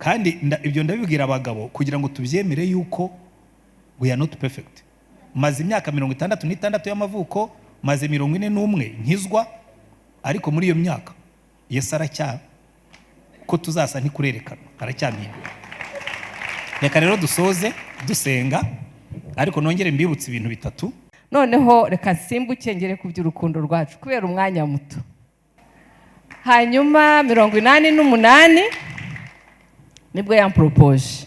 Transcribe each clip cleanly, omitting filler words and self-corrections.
Kandi ibyo ndabibwira abagabo kugira ngo tubyemere yuko we are not perfect. Maze imyaka 66 y'amavuko, maze 41 nkizwa, ariko muri iyo myaka Yesu aracya ko tuzasa ntikurerekana, aracyampindura. Reka rero dusoze dusenga, ariko nongere mbibutse ibintu bitatu. Noneho reka nsimbuke ngere ku by'urukundo rwacu kubera umwanya muto. Hanyuma 88 nibwo yamporopoje.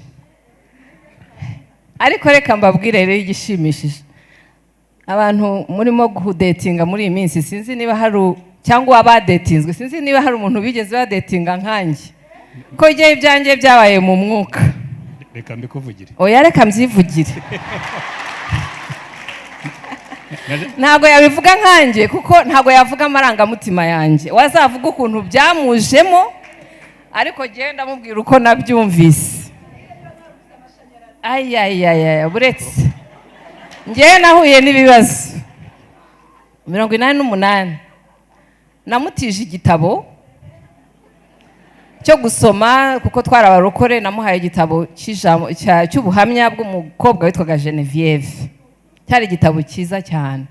Ariko reka mbabwire rero igishimishije, abantu murimo kudetinga muri iyi minsi, sinzi niba hari cyangwa abadetinzwe, sinzi niba hari umuntu bigeze badetinga nkanjye, ko igihe ibyanjye byabaye mu mwuka. Reka mbikuvugire. Oya, reka mbyivugire. Ntabwo yabivuga nkanjye kuko ntabwo yavuga amarangamutima yanjye, wazavuga ukuntu byamujemo, ariko genda amubwira uko nabyumvise. Ayayaya, buretse ngewe nahuye n'ibibazo. 88 namutije igitabo cyo gusoma kuko twari abarokore. Namuhaye igitabo cy'ubuhamya bw'umukobwa witwaga Genevieve. Cyari igitabo cyiza cyane,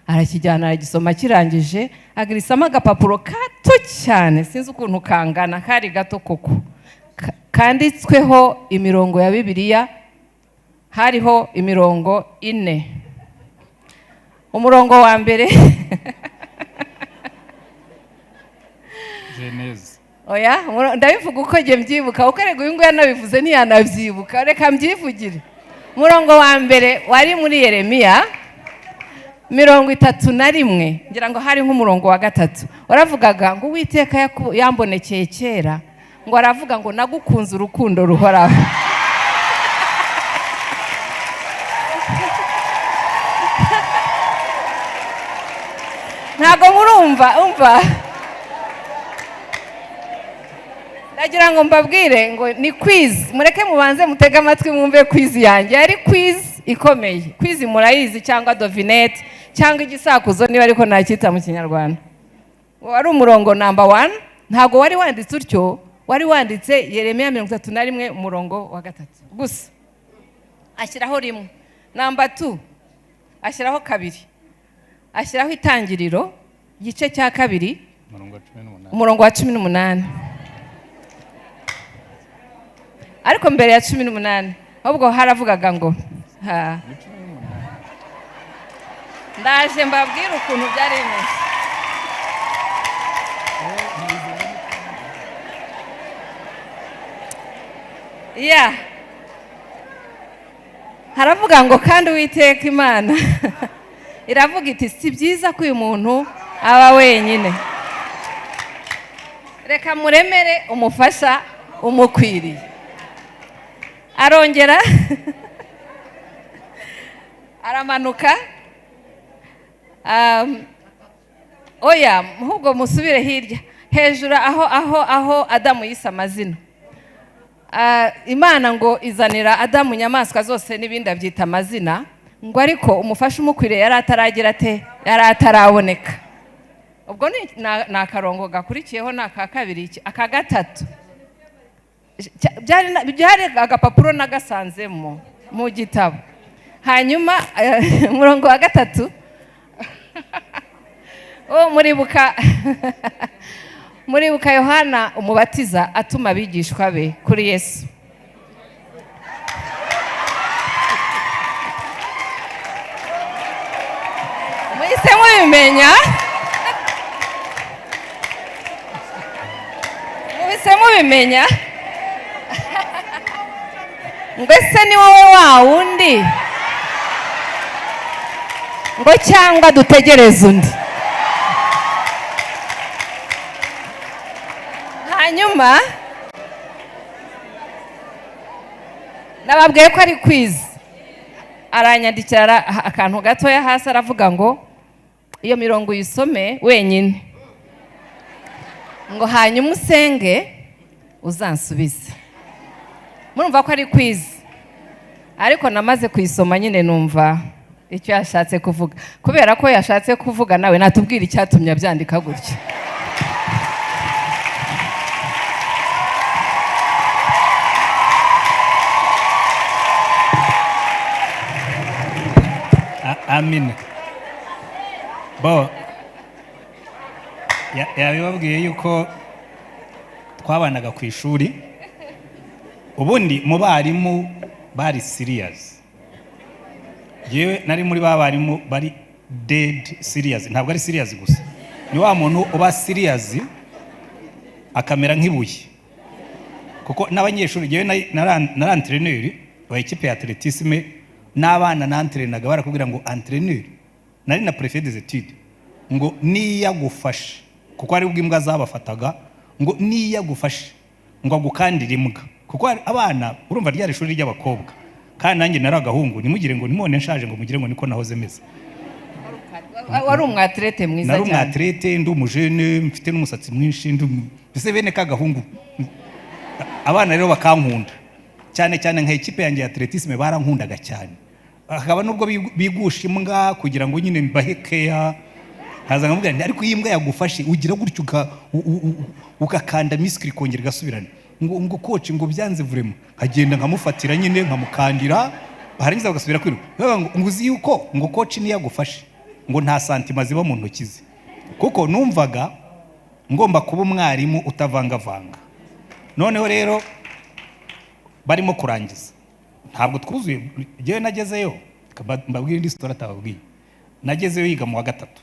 arakijyana aragisoma, kirangije agirisamo agapapuro gato cyane, sinzi ukuntu kangana, kari gato koko, kanditsweho imirongo ya Bibiliya. Hariho imirongo ine. Umurongo wa mbere Geneze. Oya, ndabivuga uko njye mbyibuka, kuko erega uyu nguyu yanabivuze ntiyanabyibuka, reka mbyivugire. Umurongo wa mbere wari muri Yeremiya 31, ngira ngo hari nk'umurongo wa 3, waravugaga ngo Uwiteka yambonekeye kera, ngo aravuga ngo nagukunze urukundo ruhoraho. Ntabwo murumva, umva, ndagira ngo mbabwire ngo ni quiz, mureke mubanze mutege amatwi mwumve quiz yanjye. Yari quiz ikomeye. Quiz murayizi, cyangwa devinette, cyangwa igisakuzo niba ariko nacyita mu Kinyarwanda. Wari umurongo namba 1, ntabwo wari wanditse utyo, wari wanditse Yeremiya 31 umurongo wa 3 gusa, ashyiraho 1. Namba 2 ashyiraho 2, ashyiraho itangiriro igice cya 2 umurongo wa 18, umurongo wa 18. Ariko mbere ya 18 ahubwo haravugaga ngo ha. Ndaje mbabwire ukuntu byari bimeze. Ya, haravuga ngo kandi Uwiteka Imana iravuga iti si byiza ko uyu muntu aba wenyine, reka muremere umufasha umukwiriye. Arongera aramanuka, oya, ahubwo musubire hirya hejuru aho Adamu yise amazina. Imana ngo izanira Adamu inyamaswa zose n'ibindi abyita amazina, ngo ariko umufasha umukwiriye yari ataragira ate, yari ataraboneka. Ubwo ni akarongo gakurikiyeho, ni aka kabiri, aka gatatu. Byari agapapuro nagasanzemo mu gitabo. Hanyuma umurongo wa 3, oh, muribuka Yohana umubatiza atuma abigishwa be kuri Yesu. Muhise mubimenya, muhise mubimenya ngo ese ni wowe wa wundi, ngo cyangwa dutegereze undi? Hanyuma nababwiye ko ari quiz, aranyandikira akantu gatoya hasi, aravuga ngo iyo mirongo uyisome wenyine, ngo hanyuma usenge uzansubize. Murumva ko ari quiz, ariko namaze kuyisoma nyine numva icyo yashatse kuvuga. Kubera ko yashatse kuvuga nawe natubwira icyatumye abyandika gutya. Amina. Bo yabibabwiye yuko twabanaga ku ishuri. Ubundi mu barimu bari serious, yewe nari muri ba barimu bari dead serious. Ntabwo ari serious gusa, ni wa muntu uba serious akamera nk'ibuye, kuko n'abanyeshuri, yewe nari entraîneur wa équipe ya athlétisme, n'abana nanterenaga barakubwira ngo entraîneur, nari na préfet des études, ngo niyo agufashe, kuko ari bwo imbwa zabafataga, ngo niyo agufashe ngo agukandire imbwa, kuko hari abana, urumva ryari ishuri ry'abakobwa kandi nanjye nari agahungu. Ntimugire ngo nimone nshaje ngo mugire ngo niko nahoze meze. Wari umwathlète mwiza Nari cyane. umwathlète, ndi umujene, mfite n'umusatsi mwinshi, ndi mbese bene k'agahungu. Abana rero bakankunda cyane cyane, nka équipe yanjye ya athlétisme barankundaga cyane, hakaba nubwo bigusha imbwa kugira ngo nyine mbahe keya, nkaza nkamubwira nti: "Ariko iyo imbwa yagufashe ugira gutyo ugakanda muscle ikongera igasubirana." Ngo: "Coach," ngo, "byanze vraiment." Nkagenda nkamufatira nyine nkamukandira, barangiza bagasubira kwiruka. Bavuga ngo uzi yuko ngo coach niyo agufashe ngo nta santima ziba mu ntoki ze, kuko numvaga ngomba kuba umwarimu utavangavanga. Noneho rero barimo kurangiza, ntabwo twuzuye. Njyewe nagezeyo, mbabwire indi story atababwiye. Nagezeyo yiga mu wa gatatu.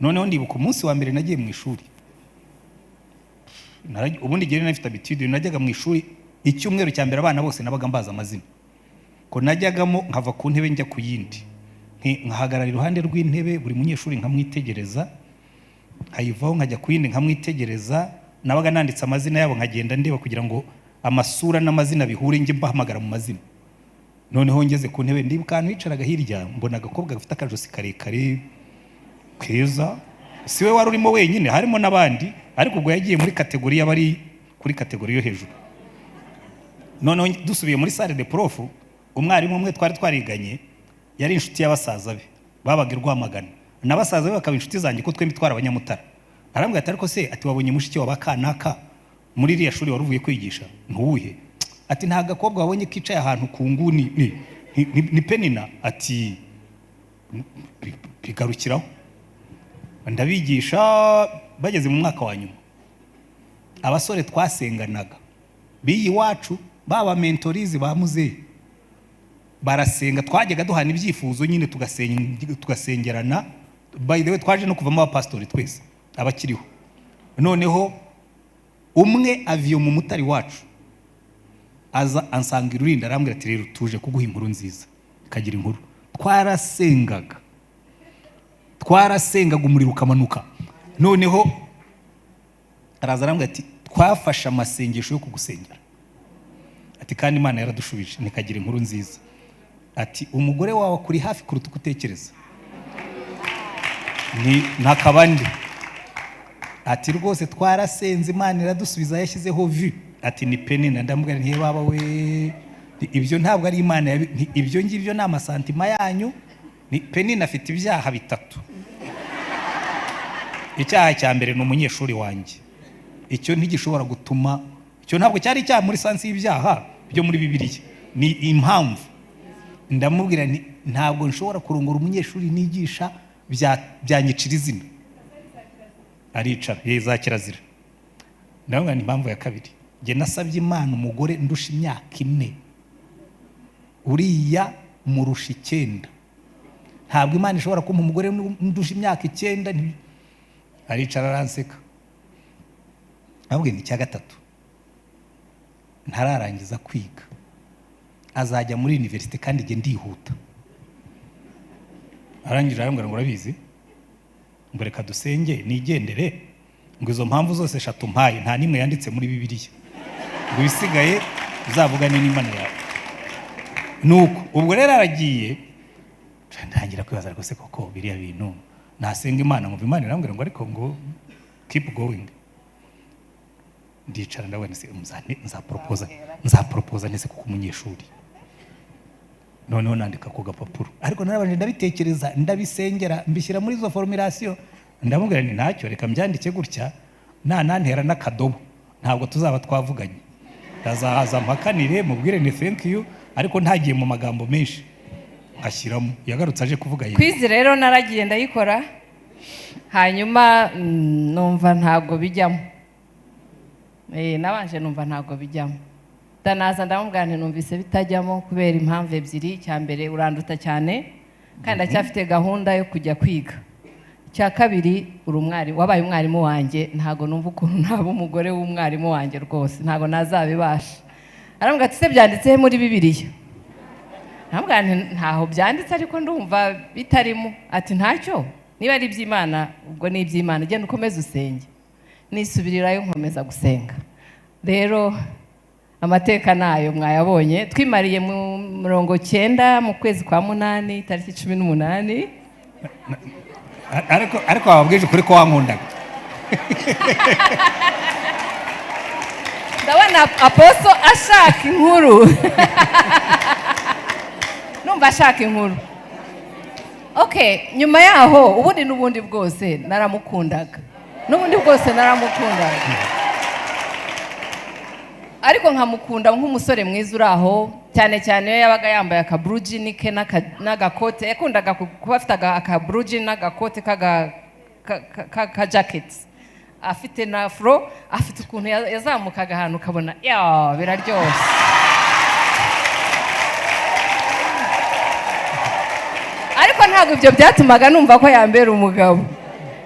Noneho ndibuka umunsi wa mbere nagiye mu ishuri. Ubundi njyewe nari nafite habitude, najyaga mu ishuri icyumweru cya mbere abana bose nabaga mbazi amazina, ko najyagamo nkava ku ntebe njya ku yindi, nkahagarara iruhande rw'intebe buri munyeshuri nkamwitegereza, nkayivaho nkajya ku yindi nkamwitegereza. Nabaga nanditse amazina yabo, nkagenda ndeba kugira ngo amasura n'amazina bihure, njye mbahamagara mu mazina. Noneho ngeze ku ntebe, ndibuka ahantu hicaraga hirya, mbona agakobwa gafite akajosi karekare keza. Si we wari urimo wenyine, harimo n'abandi, ariko ubwo yagiye muri catégorie y'abari kuri catégorie yo hejuru. Noneho dusubiye muri salle de prof, umwarimu umwe twari twariganye yari inshuti y'abasaza be babaga i Rwamagana, na basaza be bakaba inshuti zanjye, ko twembi twari abanyamutara. Arambwira ati: "Ariko se," ati, "wabonye mushiki wa bakanaka muri iriya shuri wari uvuye kwigisha?" "Ntuwuhe?" Ati: "Nta gakobwa wabonye kicaye ahantu ku nguni ni Penina?" Ati bigarukiraho. Ndabigisha, bageze mu mwaka wa nyuma, abasore twasenganaga biyi iwacu baba mentorees ba muzehe barasenga, twajyaga duhana ibyifuzo nyine, tugasengerana. By the way, twaje no kuvamo abapasitori twese abakiriho. Noneho umwe aviyo mu mutari wacu aza ansanga irurinda, arambwira ati: "Rero tuje kuguha inkuru nziza." Ikagira inkuru, twarasengaga, twarasengaga umuriro ukamanuka. Noneho araza arambwira ati: "Twafashe amasengesho yo kugusengera," ati, "kandi Imana yaradushubije." Nikagira inkuru nziza, ati: "Umugore wawe akuri hafi kuruta uko utekereza." Ni ntakabandi. Ati: "Rwose twarasenze, Imana iradusubiza, yashyizeho vu." Ati: "Ni Penina." Ndamubwira nti: "Baba we, ibyo ntabwo ari Imana nti ibyo ngibyo ni amasentiments yanyu." Ni Penina afite ibyaha bitatu. Icyaha cya mbere, ni umunyeshuri wanjye. Icyo ntigishobora gutuma, icyo ntabwo cyari icyaha muri sens y'ibyaha byo muri Bibiliya, ni impamvu. Ndamubwira nti: "Ntabwo nshobora kurongora umunyeshuri nigisha, byanyicira izina." Aricara ye za kirazira. Ndamubwira nti: "Impamvu ya kabiri, njye nasabye Imana umugore ndusha imyaka 4, uriya murusha 9. Ntabwo Imana ishobora kumpa umugore ndusha imyaka 9." Aricara aranseka. Ndamubwira nti: "Icya gatatu, ntararangiza kwiga, azajya muri université kandi njye ndihuta." Arangije arambwira ngo: "Urabizi," ngo, "reka dusenge nigendere," ngo, "izo mpamvu zose eshatu mpaye nta n'imwe yanditse muri Bibiliya," ngo, "ibisigaye uzavugane n'Imana yawe." Nuko ubwo rero aragiye, ntangira kwibaza rwose koko biriya bintu nasenga Imana, ngo Imana irambwira ngo ariko ngo keep going. Ndicara ndabona se nzaporopoza ndetse kuko umunyeshuri. Noneho nandika ku gapapuro, ariko narabanje ndabitekereza, ndabisengera, mbishyira muri izo formulation. Ndamubwira nti: "Ntacyo, reka mbyandike gutya, nanantera n'akadobo ntabwo tuzaba twavuganye, ndazahaza mpakanire mubwire ni thank you, ariko ntagiye mu magambo menshi." Nkashyiramo. Yagarutse aje kuvuga yego. Quiz rero naragiye ndayikora, hanyuma numva ntabwo bijyamo. Nabanje numva ntabwo bijyamo, ndanaza ndamubwira nti numvise bitajyamo kubera impamvu ebyiri. Icya mbere, uranduta cyane kandi ndacyafite gahunda yo kujya kwiga. Icya kabiri, uri umwarimu, wabaye umwarimu wanjye, ntabwo numva ukuntu naba umugore w'umwarimu wanjye rwose, ntabwo nazabibasha. Arambwira ati: "Se byanditse he muri Bibiliya?" Ntabwo, ntaho byanditse, ariko ndumva bitarimo. Ati: "Ntacyo, niba ari iby'Imana ubwo ni iby'Imana, genda ukomeze usenge." Nisubirirayo nkomeza gusenga. Rero amateka nayo mwayabonye. Twimariye mu 90 mu kwezi kwa munani, tariki 18. Ariko wababwije ukuri ko wankundaga? Ndabona apostle ashaka inkuru, numva ashaka inkuru. Okay, nyuma yaho ubundi n'ubundi bwose naramukundaga, n'ubundi bwose naramukundaga, ariko nkamukunda nk'umusore mwiza uri aho, cyane cyane iyo yabaga yambaye akaburujini ke n'agakote. Yakundaga kuba afite akaburujini n'agakote ka jaketi, afite na afro, afite ukuntu yazamukaga ahantu ukabona ya biraryoshye. Ariko ntabwo ibyo byatumaga numva ko yambera umugabo.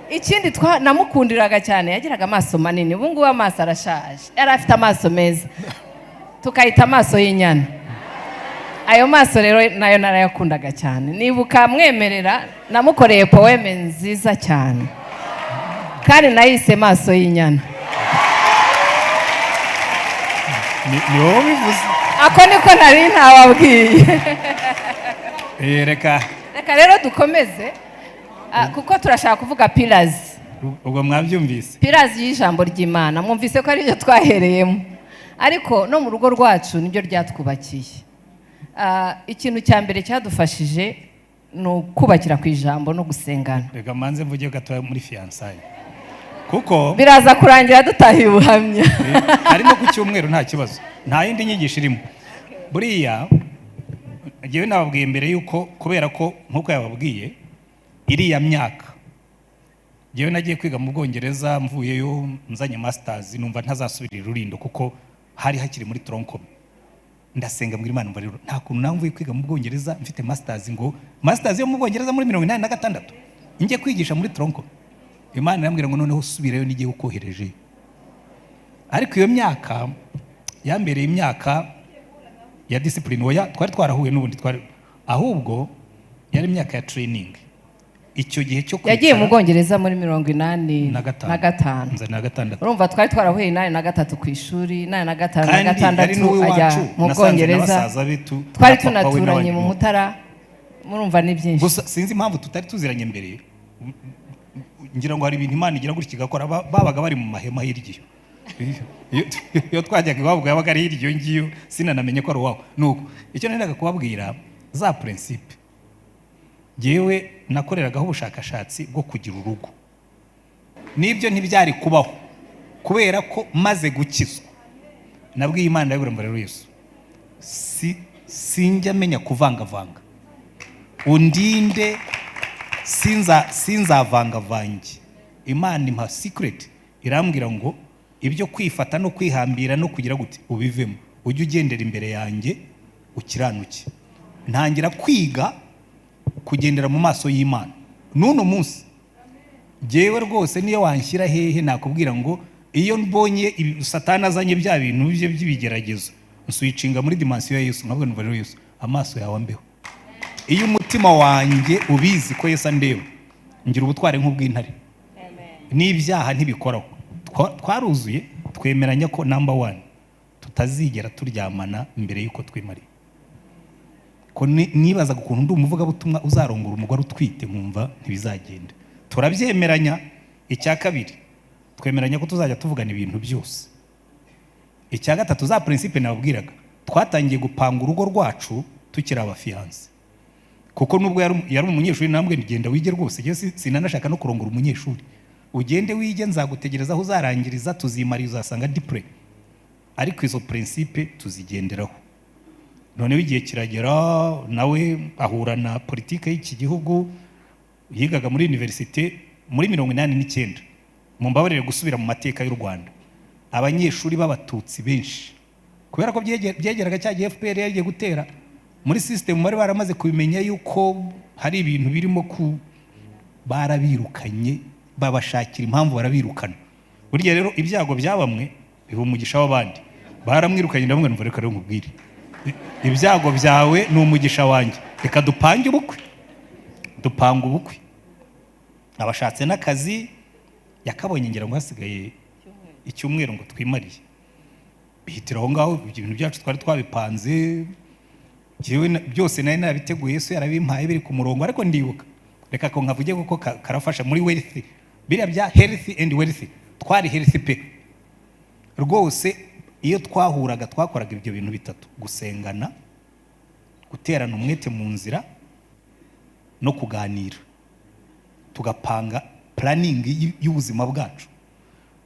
Ikindi namukundiraga cyane, yagiraga amaso manini. Ubu ngubu amaso arashaje, yari afite amaso meza, tukayita amaso y'inyana. Ayo maso rero nayo narayakundaga cyane. Nibuka mwemerera namukoreye poème nziza cyane, kandi nayise "Maso y'inyana". Ni wowe ubivuze. Ako niko nari ntababwiye. Reka. Reka rero dukomeze, kuko turashaka kuvuga pillars. Ubwo mwabyumvise. Pillars y'ijambo ry'Imana, mwumvise ko ariryo twahereyemo, ariko no mu rugo rwacu nibyo ryatwubakiye. Ikintu cya mbere cyadufashije ni ukubakira ku ijambo no gusengana. Reka manze mvuge gatoya muri fiançailles, kuko biraza kurangira dutahiye ubuhamya. Hari no ku cyumweru, nta kibazo, nta yindi nyigisho irimo. Buriya njyewe nababwiye mbere yuko, kubera ko nk'uko yababwiye iriya myaka, njyewe nagiye kwiga mu Bwongereza, mvuyeyo nzanye masters, numva ntazasubira i Rurindo kuko hari hakiri muri tronc commun. Ndasenga mbwira Imana, mva rero nta kuntu nawe mvuye kwiga mu Bwongereza mfite masters, ngo masters yo mu Bwongereza muri 86 njye kwigisha muri tronc commun. Imana irambwira ngo noneho usubirayo n'igihe ukohereje. Ariko iyo myaka yambereye imyaka ya discipline. Oya, twari twarahuye n'ubundi, twari, ahubwo yari imyaka ya training icyo gihe cyo Yagiye mu kwicara. Bwongereza muri mirongo inani na gatanu. Na gatanu. Nza na gatandatu. Urumva twari twarahuye 83 ku ishuri, 85 na Kandi yari gatandatu ajya n'uw'iwacu, mu nasanze na Bwongereza. basaza be Twari na papa we tunaturanye n'abandi. mu Mutara, murumva ni byinshi. Gusa sinzi impamvu tutari tuziranye mbere. Ngira ngo hari ibintu Imana igira gutya igakora. Babaga bari mu mahema hirya iyo twajyaga iwabo, yabaga ari hirya iyo ngiyo, sinanamenye ko ari uwabo. Nuko icyo nendaga kubabwira, za principe ngewe nakoreragaho ubushakashatsi bwo kugira urugo, n'ibyo ntibyari kubaho kubera ko maze gukizwa nabwiye Imana, ndabibwira ngo rero Yesu, si sinjya menya kuvangavanga, undinde sinzavangavange. Imana impa secret, irambwira ngo ibyo kwifata no kwihambira no kugira gute ubivemo, ujye ugendera imbere yanjye ukiranuke. Ntangira kwiga kugendera mu maso y'Imana. N'uno munsi jyewe rwose niyo wanshyira hehe, nakubwira ngo iyo mbonye Satani azanye bya bintu bye by'ibigeragezo, nswitchinga muri dimension ya Yesu, nkavuga numva rero Yesu, amaso yawe ambeho. Iyo umutima wanjye ubizi ko Yesu andeba, ngira ubutwari nk'ubw'intare, n'ibyaha ntibikoraho. Twaruzuye, twemeranya ko number one tutazigera turyamana mbere y'uko twimariye. Ko nibazaga ukuntu ndi umuvugabutumwa uzarongora umugore utwite, nkumva ntibizagenda. Turabyemeranya. Icya kabiri, twemeranya ko tuzajya tuvugana ibintu byose. Icya gatatu, za principe nababwiraga, twatangiye gupanga urugo rwacu tukiri abafiancé, kuko nubwo yari umunyeshuri, nambwe ngenda wige rwose. Njyewe sinanashaka no kurongora umunyeshuri. Ugende wige, nzagutegereza aho uzarangiriza, tuzimara uzasanga dipure. Ariko izo principe tuzigenderaho. Noneho igihe kiragera, nawe ahura na politike y'iki gihugu. Yigaga muri université muri 89. Mumbabarire gusubira mu mateka y'u Rwanda. Abanyeshuri b'Abatutsi benshi, kubera ko byegeraga cya gihe FPR yagiye gutera muri system, bari baramaze kubimenya yuko hari ibintu birimo ku barabirukanye, babashakira impamvu barabirukana. Burya rero ibyago bya bamwe biba umugisha w'abandi. Baramwirukanye, ndamubwira: "Numva, reka rero nkubwire, ibyago byawe ni umugisha wanjye, reka dupange ubukwe." Dupanga ubukwe, abashatse n'akazi yakabonye, ngira ngo hasigaye icyumweru ngo twimariye. Bihitira aho ngaho. Ibintu byacu twari twabipanze. Njyewe byose nari narabiteguye, Yesu yarabimpaye biri ku murongo. Ariko ndibuka, reka ko nkavuge kuko karafasha muri wealth, biriya bya health and wealth. Twari healthy pe rwose. Iyo twahuraga twakoraga ibyo bintu bitatu: gusengana, guterana umwete mu nzira no kuganira, tugapanga planning y'ubuzima bwacu.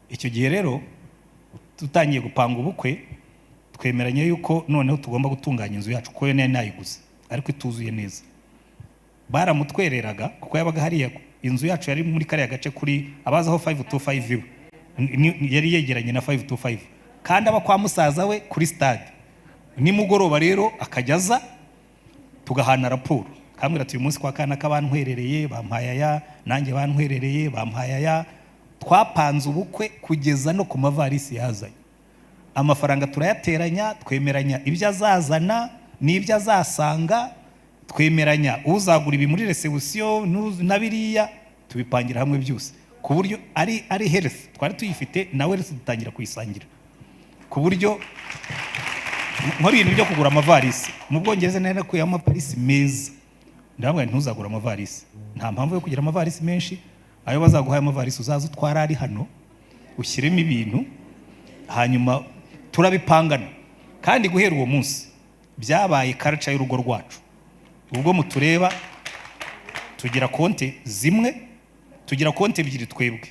Icyo gihe rero tutangiye gupanga ubukwe, twemeranya yuko noneho tugomba gutunganya inzu yacu, kuko yo nari nayiguze ariko ituzuye neza. Baramutwereraga kuko yabaga hariya. Inzu yacu yari muri kariya gace kuri abazi aho 525 iba. Yari yegeranye na 525, kandi aba kwa musaza we kuri stade. Nimugoroba rero akajya aza, tugahana raporo, kambwira ati: "Uyu munsi kwa kana k'abantwerereye bampaye aya, nanjye bantwerereye bampaye aya." Twapanze ubukwe kugeza no ku mavarisi yazanye. Amafaranga turayateranya, twemeranya ibyo azazana n'ibyo azasanga, twemeranya uzagura ibi muri réception na biriya, tubipangira hamwe byose, ku buryo ari health twari tuyifite na wealth dutangira kuyisangira. Ku buryo nkora ibintu byo kugura amavarisi mu Bwongereza, nari nakuyeho amavarisi meza. Ndababwira nti: "Ntuzagura amavarisi, nta mpamvu yo kugira amavarisi menshi. Ayo bazaguha amavarisi uzaza utwara ari hano, ushyiremo ibintu." Hanyuma turabipangana, kandi guhera uwo munsi byabaye culture y'urugo rwacu. Ubwo mutureba tugira konte zimwe, tugira konte ebyiri twebwe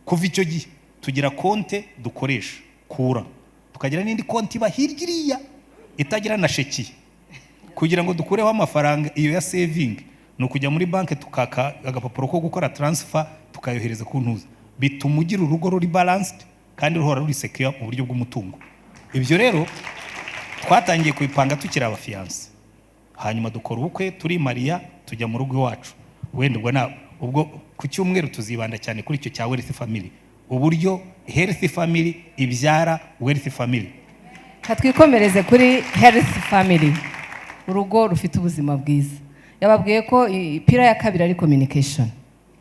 kuva icyo gihe. Tugira konte dukoresha kura, tukagira n'indi konti iba hirya iriya itagira na chéquier, kugira ngo dukureho amafaranga. Iyo ya saving ni ukujya muri banki, tukaka agapapuro ko gukora transfer, tukayohereza ku ntuza. Bituma ugira urugo ruri balanced kandi ruhora ruri secure mu buryo bw'umutungo. Ibyo rero twatangiye kubipanga tukiri abafiancé. Hanyuma dukora ubukwe, turimariya, tujya mu rugo iwacu. Wenda ubwo na ubwo ku cyumweru tuzibanda cyane kuri icyo cya wealth family, uburyo health family ibyara wealth family. Twikomereze kuri health family, urugo rufite ubuzima bwiza. Yababwiye ko pillar ya kabiri ari communication.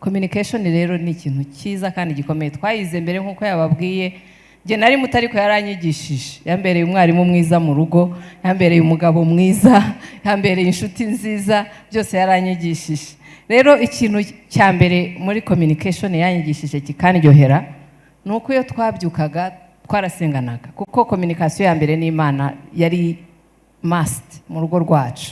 Communication rero ni ikintu cyiza kandi gikomeye. Twayize mbere nk'uko yababwiye. Njye nari muto ariko yaranyigishije, yambereye umwarimu mwiza mu rugo, yambereye umugabo mwiza, yambereye inshuti nziza, byose yaranyigishije. Rero ikintu cya mbere muri communication yanyigishije kikanryohera ni uko iyo twabyukaga twarasenganaga, kuko communication ya mbere n'Imana yari must mu rugo rwacu.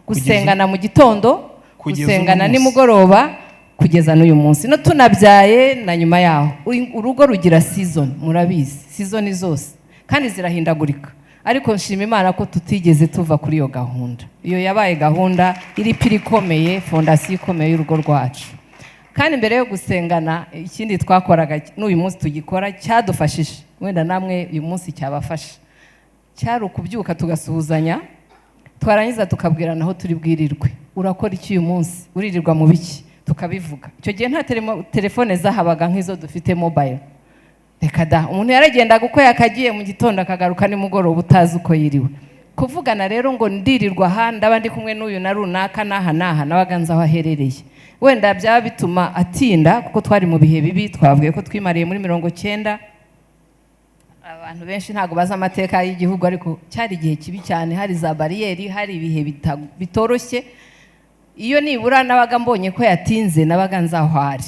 Gusengana mu gitondo, Kugeza gusengana uno munsi. nimugoroba, kugeza n'uyu munsi no tunabyaye na nyuma yaho. Urugo rugira season, murabizi, season zose kandi zirahindagurika, ariko nshima Imana ko tutigeze tuva kuri iyo gahunda. Iyo yabaye gahunda iri pillar ikomeye, fondation ikomeye y'urugo rwacu. Kandi mbere yo gusengana, ikindi twakoraga n'uyu munsi tugikora cyadufashije, wenda namwe uyu munsi cyabafasha, cyari ukubyuka tugasuhuzanya, twarangiza tukabwirana aho turi bwirirwe: "Urakora iki uyu munsi? Uririrwa mu biki?" Tukabivuga. Icyo gihe nta telefone zahabaga nk'izo dufite, mobile, reka da. Umuntu yaragendaga uko yakagiye mu gitondo, akagaruka nimugoroba utazi uko yiriwe. Kuvugana rero ngo ndirirwa aha, ndaba ndi kumwe n'uyu na runaka n'aha n'aha, nabaga nzi aho aherereye. Wenda byaba bituma atinda kuko twari mu bihe bibi. Twabwiye ko twimariye muri 90. Abantu benshi ntabwo bazi amateka y'igihugu, ariko cyari igihe kibi cyane, hari za bariyeri, hari ibihe bitoroshye. Iyo nibura nabaga mbonye ko yatinze, nabaga nzi aho ari,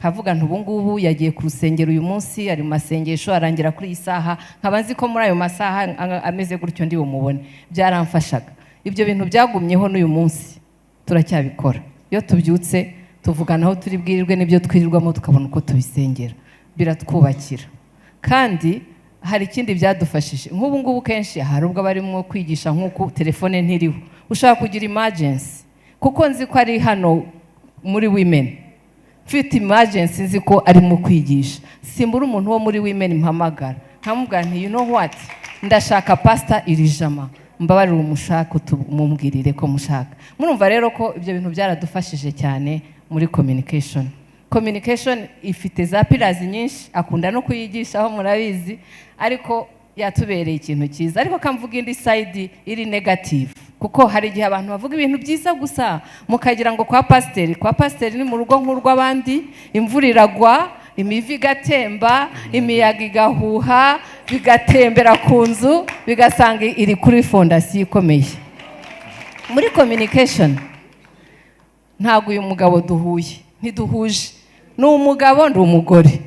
nkavuga nti: "Ubu ngubu yagiye ku rusengero, uyu munsi ari mu masengesho arangira kuri iyi saha," nkaba nzi ko muri ayo masaha ameze gutyo ndi bumubone. Byaramfashaga. Ibyo bintu byagumyeho, n'uyu munsi turacyabikora. Iyo tubyutse tuvugana aho turi bwirirwe n'ibyo twirirwamo, tukabona uko tubisengera. Biratwubakira. Kandi Hari ikindi byadufashije. Nk'ubu ngubu kenshi hari ubwo barimo kwigisha, nk'uku telefone ntiriho, ushobora kugira emergency, kuko nzi ko ari hano muri women, mfite emergency nzi ko arimo kwigisha, simbura umuntu wo muri women mpamagara, nkamubwira nti: "You know what, ndashaka pastor iri jama, mbabarire umushaka, mumubwirire ko mushaka." Murumva rero ko ibyo bintu byaradufashije cyane muri communication. Communication ifite za pillars nyinshi, akunda no kuyigishaho, murabizi, ariko yatubereye ikintu cyiza. Ariko kamvuga indi side iri negative, kuko hari igihe abantu bavuga ibintu byiza gusa, mukagira ngo kwa pasiteri ni mu rugo nk'urw'abandi, imvura iragwa, imivu igatemba, imiyaga igahuha, bigatembera ku nzu, bigasanga iri kuri fondasiyo ikomeye. Muri communication, ntabwo uyu mugabo duhuye, ntiduhuje. Ni umugabo, ndi umugore.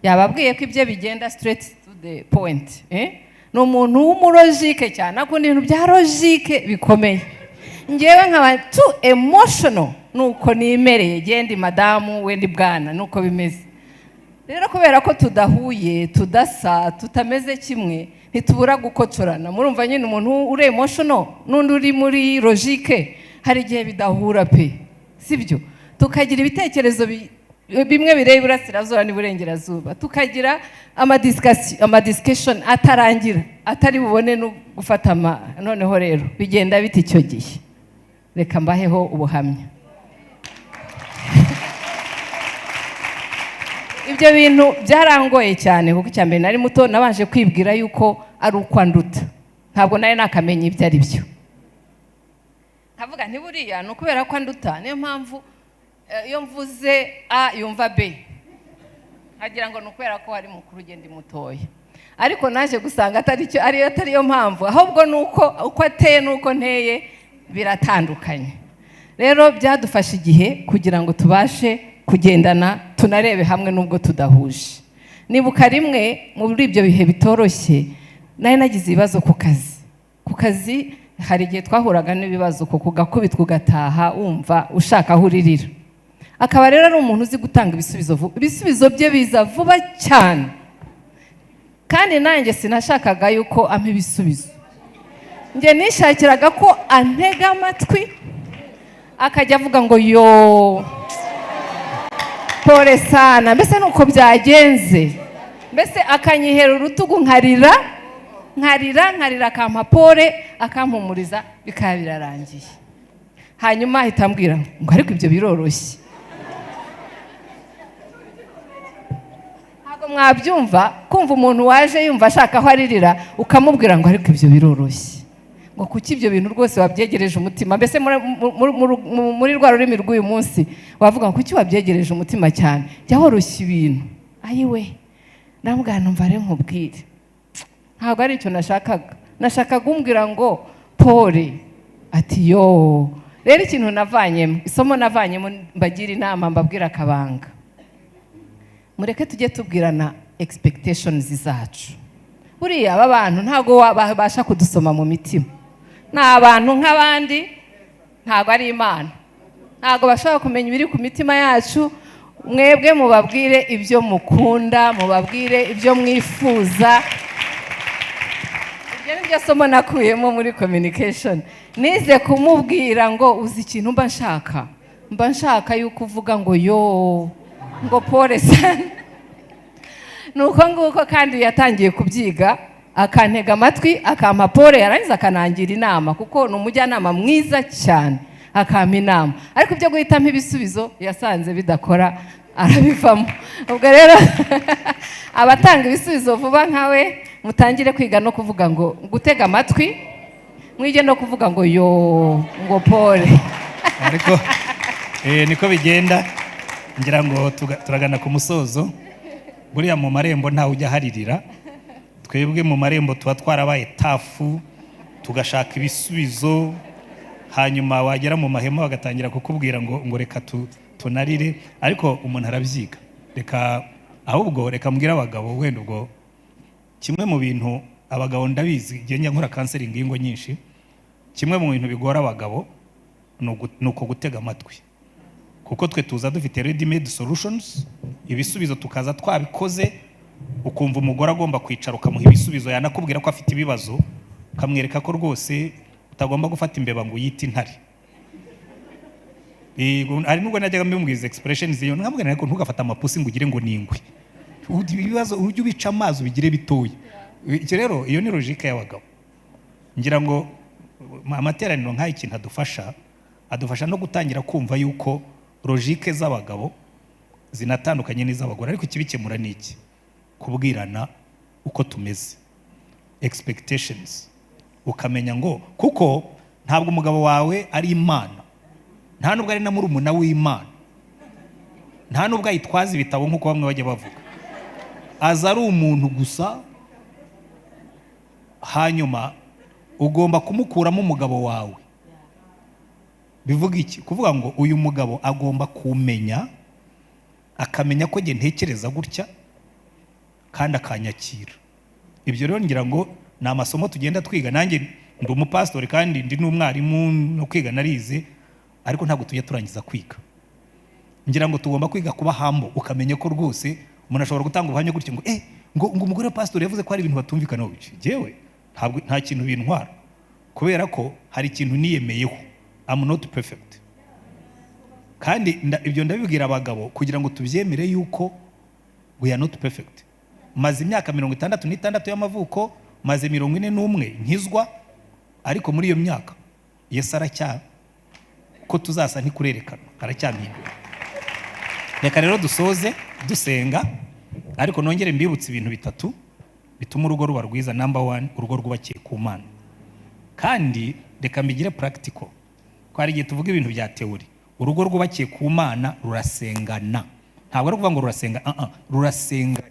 Yababwiye ko ibyo bigenda straight to the point, eh? Ni umuntu w'umu logique cyane, akunda ibintu bya logique bikomeye. Ngewe nkaba too emotional, nuko nimereye genda madamu we ndi bwana, nuko bimeze. Rero kubera ko tudahuye, tudasa, tutameze kimwe, ntitubura gukocorana. Murumva nyine, umuntu uri emotional n'undi uri muri logique, hari igihe bidahura pe, sibyo? Tukagira ibitekerezo bimwe bireba iburasirazuba n'iburengerazuba, tukagira ama discussion atarangira, atari bubone no gufata ama. Noneho rero bigenda bite icyo gihe? Reka mbaheho ubuhamya. Ibyo bintu byarangoye cyane, kuko icya mbere nari muto, nabanje kwibwira yuko ari uko anduta. Ntabwo nari nakamenya ibyo ari byo. Nkavuga nti buriya ni ukubera ko anduta, niyo mpamvu iyo mvuze A yumva B, nkagira ngo ni ukubera ko ari mukuru, ugenda mutoya. Ariko naje gusanga atari cyo, ariyo atari yo mpamvu, ahubwo ni uko uko ateye n'uko nteye biratandukanye. Rero byadufashe igihe kugira ngo tubashe kugendana, tunarebe hamwe n'ubwo tudahuje. Nibuka rimwe muri ibyo bihe bitoroshye, nari nagize ibibazo ku kazi. Ku kazi hari igihe twahuraga n'ibibazo, kuko ugakubitwa, ugataha wumva ushaka aho uririra. Akaba rero ari umuntu uzi gutanga ibisubizo vuba, ibisubizo bye biza vuba cyane, kandi nanjye sinashakaga yuko ampa ibisubizo. Njye nishakiraga ko antega amatwi, akajya avuga ngo: "Yo, pole sana, mbese nuko byagenze." Mbese akanyihera urutugu, nkarira, nkarira, nkarira, akampa pole, akampumuriza, bikaba birarangiye. Hanyuma ahita ambwira ngo: "Ariko ibyo biroroshye." Ntabwo mwabyumva, kumva umuntu waje yumva ashaka aho aririra, ukamubwira ngo: "Ariko ibyo biroroshye," ngo kuki ibyo bintu rwose wabyegereje umutima? Mbese muri rwa rurimi rw'uyu munsi wavuga ngo: "Kuki wabyegereje umutima cyane? Jya woroshya ibintu." Ayiwe, ndamubwira: "Numva rero nkubwire, ntabwo ari icyo nashakaga, nashakaga umbwira ngo pole." Ati: "Yo." Rero ikintu navanyemo, isomo navanyemo, mbagira inama, mbabwira akabanga: mureke tujye tubwirana expectations zacu. Buriya aba bantu ntabwo babasha kudusoma mu mitima, ni abantu nk'abandi, ntabwo ari Imana, ntabwo bashobora kumenya ibiri ku mitima yacu. Mwebwe mubabwire ibyo mukunda, mubabwire ibyo mwifuza. Iryo ni ryo somo nakuyemo muri communication. Nize kumubwira ngo: "Uzi ikintu mba nshaka? Mba nshaka yuko uvuga ngo yo, ngo pole sana." Ni uko nguko, kandi yatangiye kubyiga, akantega amatwi, akampa pole, yarangiza akanangira inama, kuko ni umujyanama mwiza cyane, akampa inama. Ariko ibyo guhitamo ibisubizo yasanze bidakora, arabivamo. Ubwo rero abatanga ibisubizo vuba nkawe, mutangire kwiga no kuvuga ngo gutega amatwi, mwige no kuvuga ngo yo, ngo pole. Ariko niko bigenda. Ngira ngo turagana ku musozo. Buriya mu marembo ntawe ujya aharirira. Twebwe mu marembo tuba twarabaye tough, tugashaka ibisubizo, hanyuma wagera mu mahema bagatangira kukubwira ngo reka tunarire. Ariko umuntu arabyiga. Reka ahubwo reka mbwire abagabo wenda. Ubwo kimwe mu bintu abagabo, ndabizi igihe njya nkora counseling y'ingo nyinshi, kimwe mu bintu bigora abagabo ni uko gutega amatwi, kuko twe tuza dufite ready made solutions, ibisubizo tukaza twabikoze. Ukumva umugore agomba kwicara ukamuha ibisubizo, yanakubwira ko afite ibibazo ukamwereka ko rwose utagomba gufata imbeba ngo uyite intare. Yego, hari nubwo najyaga mbimubwiza expression ziyo, nkamubwira, ariko ntugafate amapusi ngo ugire ngo ni ingwe. Ibibazo ujye ubica amazi, ubigire bitoya. Icyo rero, iyo ni logique y'abagabo. Ngira ngo amateraniro nk'aya, ikintu adufasha no gutangira kumva yuko logique z'abagabo zinatandukanye n'iz'abagore. Ariko ikibikemura ni iki? Kubwirana uko tumeze, expectations, ukamenya ngo kuko ntabwo umugabo wawe ari Imana, nta nubwo ari na murumuna w'Imana, nta nubwo ayitwaza ibitabo nk'uko bamwe bajya bavuga. Aza ari umuntu gusa. Hanyuma ugomba kumukuramo umugabo wawe. Bivuga iki? Kuvuga ngo uyu mugabo agomba kumenya, akamenya ko njye ntekereza gutya kandi akanyakira. Ibyo rero ngira ngo ni amasomo tugenda twiga. Nanjye ndi umupasitori kandi ndi n'umwarimu, no kwiga narize, ariko ntabwo tujya turangiza kwiga. Ngira ngo tugomba kwiga kuba humble, ukamenya ko rwose umuntu ashobora gutanga ubuhamya gutya ngo ngo umugore wa pasitori yavuze ko hari ibintu batumvikanaho. Jewe ntabwo, nta kintu bintwara, kubera ko hari ikintu niyemeyeho: I'm not perfect. Kandi ibyo ndabibwira abagabo kugira ngo tubyemere yuko we are not perfect. Maze imyaka 66 y'amavuko, maze 41 nkizwa, ariko muri iyo myaka Yesu aracya ko tuzasa ntikurerekana, aracyampindura. Reka rero dusoze dusenga, ariko nongere mbibutse ibintu bitatu bituma urugo ruba rwiza. Number one, urugo rwubakiye ku Mana. Kandi reka mbigire practical, ko hari igihe tuvuga ibintu bya théorie. Urugo rwubakiye ku Mana rurasengana. Ntabwo ari ukuvuga ngo rurasenga, rurasengana.